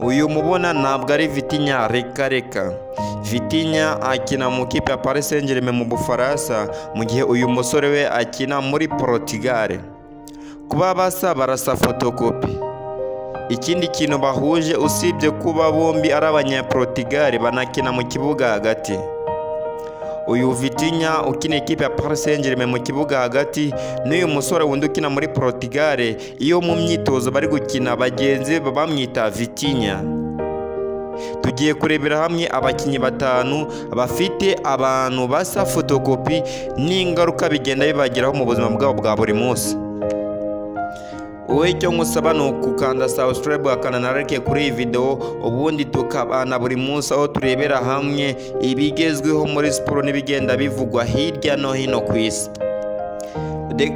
Uyu mubona ntabwo ari Vitinha, reka reka. Vitinha akina mu kipe ya Paris Saint-Germain mu Bufaransa, mu gihe uyu musore we akina muri Portugal. Kuba basa barasa fotokopi. Ikindi kintu bahuje usibye kuba bombi ari abanyaportugal, banakina mu kibuga hagati. Uyu Vitinha ukina ikipe ya Paris Saint-Germain mu kibuga hagati n'uyu musore wundi ukina muri Portugal, iyo mu myitozo bari gukina bagenzi be bamwita Vitinha. Tugiye kurebera hamwe abakinnyi batanu bafite abantu basa fotokopi n'ingaruka bigenda bibagiraho mu buzima bwabo bwa buri munsi. Wowe icyo nkusaba ni ukukanda subscribe, ukakanda na like kuri iyi video, ubundi tukabana buri munsi aho turebera hamwe ibigezweho muri siporo n'ibigenda bivugwa hirya no hino ku isi.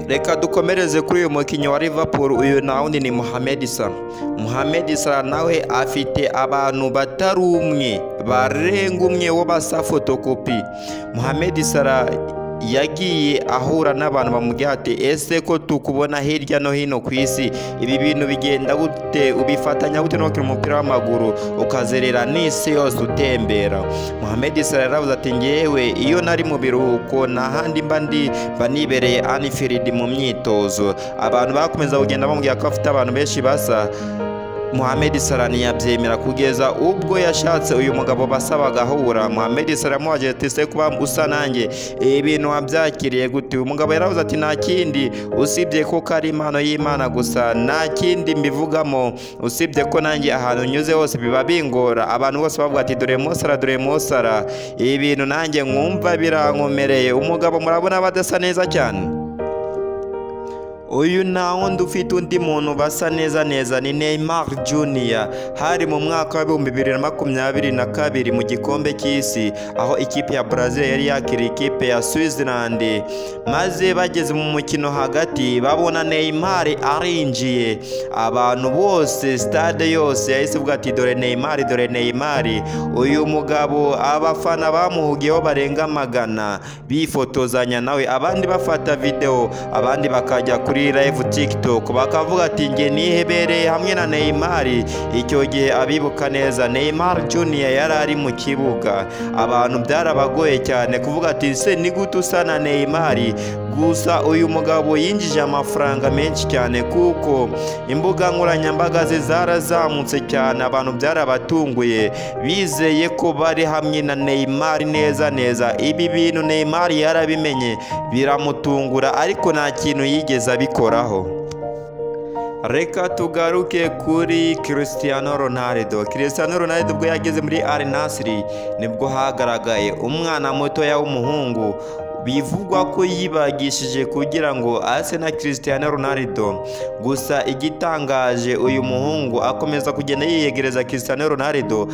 Reka dukomereze kuri uyu mukinnyi wa Liverpool. Uyu nta wundi ni Mohamed Salah. Mohamed Salah nawe afite abantu batari umwe, barenga umwe wo basa fotokopi. Mohamed Salah yagiye ahura n'abantu bamubwira ati: "Ese ko tukubona hirya no hino ku isi, ibi bintu bigenda gute? Ubifatanya gute no gukina umupira w'amaguru ukazerera n'isi yose utembera?" Mohamed Salah yaravuze ati: "Ngewe iyo nari mu biruhuko nta handi mba ndi, mba nibereye Anfield mu myitozo." Abantu bakomeza kugenda bamubwira ko afite abantu benshi basa. Mohamed Salah ntiyabyemera kugeza ubwo yashatse uyu mugabo basa bagahura. Mohamed Salah yamubajije ati: "Se kuba usa nanjye, ibi bintu wabyakiriye gute?" Uyu mugabo yaravuze ati: "Nta kindi usibye ko kari impano y'Imana gusa, nta kindi mbivugamo usibye ko nanjye ahantu nyuze hose biba bingora. Abantu bose bavuga ati: 'Dore Mo Salah, dore Mo Salah.' Ibi bintu nanjye nkumva birankomereye." Umugabo murabona badasa neza cyane. Uyu nta wundi ufite undi muntu basa neza neza, ni Neymar Junior. Hari mu mwaka wa 2022 mu gikombe cy'isi, aho ikipe ya Brazil yari yakiriye ikipe ya Switzerland, maze bageze mu mukino hagati babona Neymar arinjiye. Abantu bose, stade yose yahise ivuga ati: "Dore Neymar, dore Neymar." Uyu mugabo abafana bamuhugiyeho barenga 100, bifotozanya nawe, abandi bafata video, abandi bakajya kuri live TikTok bakavuga ati: "Nge nihebereye hamwe na Neymar." Icyo gihe abibuka neza, Neymar Junior yari ari mu kibuga. Abantu byarabagoye cyane kuvuga ati: "Se ni gute usa na Neymar?" Gusa uyu mugabo yinjije amafaranga menshi cyane kuko imbuga nkoranyambaga ze zarazamutse cyane. Abantu byarabatunguye, bizeye ko bari hamwe na Neymar neza neza. Ibi bintu Neymar yarabimenye biramutungura, ariko nta kintu yigeze abikoraho. Reka tugaruke kuri Cristiano Ronaldo. Cristiano Ronaldo ubwo yageze muri Al Nassr, nibwo hagaragaye umwana mutoya w'umuhungu bivugwa ko yibagishije kugira ngo ase na Cristiano Ronaldo. Gusa igitangaje, uyu muhungu akomeza kugenda yiyegereza Cristiano Ronaldo.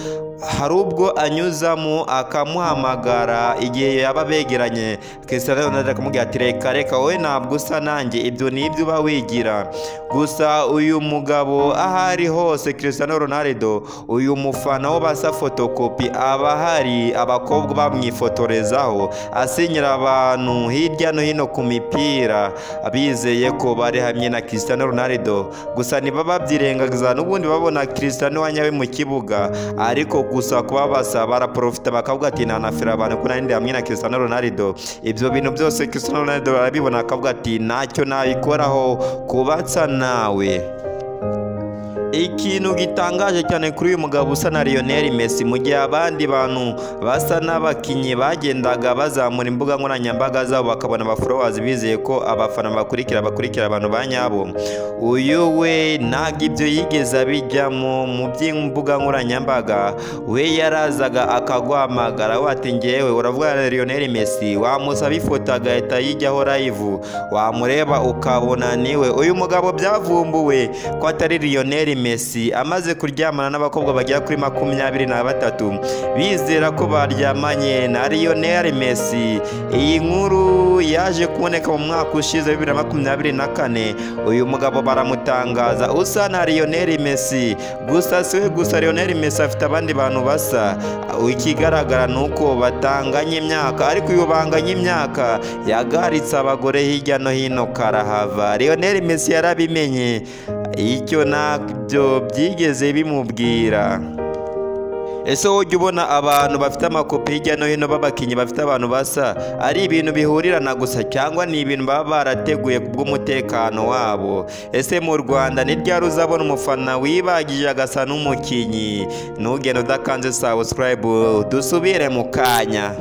Hari ubwo anyuzamo akamuhamagara igihe yaba begeranye, Cristiano Ronaldo akamubwira ati: "Reka reka, wowe ntabwo usa nanjye, ibyo ni ibyo uba wigira." Gusa uyu mugabo aho ari hose Cristiano Ronaldo, uyu mufana wo basa fotokopi aba ahari, abakobwa bamwifotorezaho, asinyira abantu hirya no hino ku mipira, bizeye ko bari hamwe na Cristiano Ronaldo. Gusa niba babyirengagiza, n'ubundi babona Cristiano wa nyawe mu kibuga, ariko gusa kuba basa baraprofita bakavuga ati: "Nanafira abantu ko nari hamwe na Cristiano Ronaldo." Ibyo bintu byose Cristiano Ronaldo barabibona akavuga ati: "Ntacyo nabikoraho kuba nsa nawe." Ikintu gitangaje cyane kuri uyu mugabo usa na Lionel Messi, mu gihe abandi bantu basa n'abakinnyi bagendaga bazamura imbuga nkoranyambaga zabo bakabona aba followers, bizeye ko abafana bakurikira abantu ba nyabo, uyu we ntabwo ibyo yigeze abijyamo mu by'imbuga nkoranyambaga. We yarazaga akaguhamagara wati: "Ngewe uravuga na Lionel Messi." Wamusaba ifoto agahita yijyaho live, wamureba ukabona niwe. Uyu mugabo byavumbuwe ko atari Lionel Messi amaze kuryamana n'abakobwa bagera kuri 23, bizera ko baryamanye na Lionel Messi. Iyi nkuru yaje kuboneka mu mwaka ushize 2024. Uyu mugabo baramutangaza usa na Lionel Messi. Gusa si we gusa, Lionel Messi afite abandi bantu basa. Ikigaragara ni uko batanganye imyaka, ariko uyu banganye imyaka yagaritse abagore hirya no hino karahava. Lionel Messi yarabimenye. Icyo na ntabyo byigeze bimubwira. Ese wowe ujya ubona abantu bafite amakopi hirya no hino b'abakinnyi bafite abantu basa, ari ibintu bihurirana gusa cyangwa ni ibintu baba barateguye kubw'umutekano wabo? Ese mu Rwanda ni ryari uzabona umufana wibagije agasa n'umukinnyi? Ntugende udakanze subscribe, dusubire mu kanya.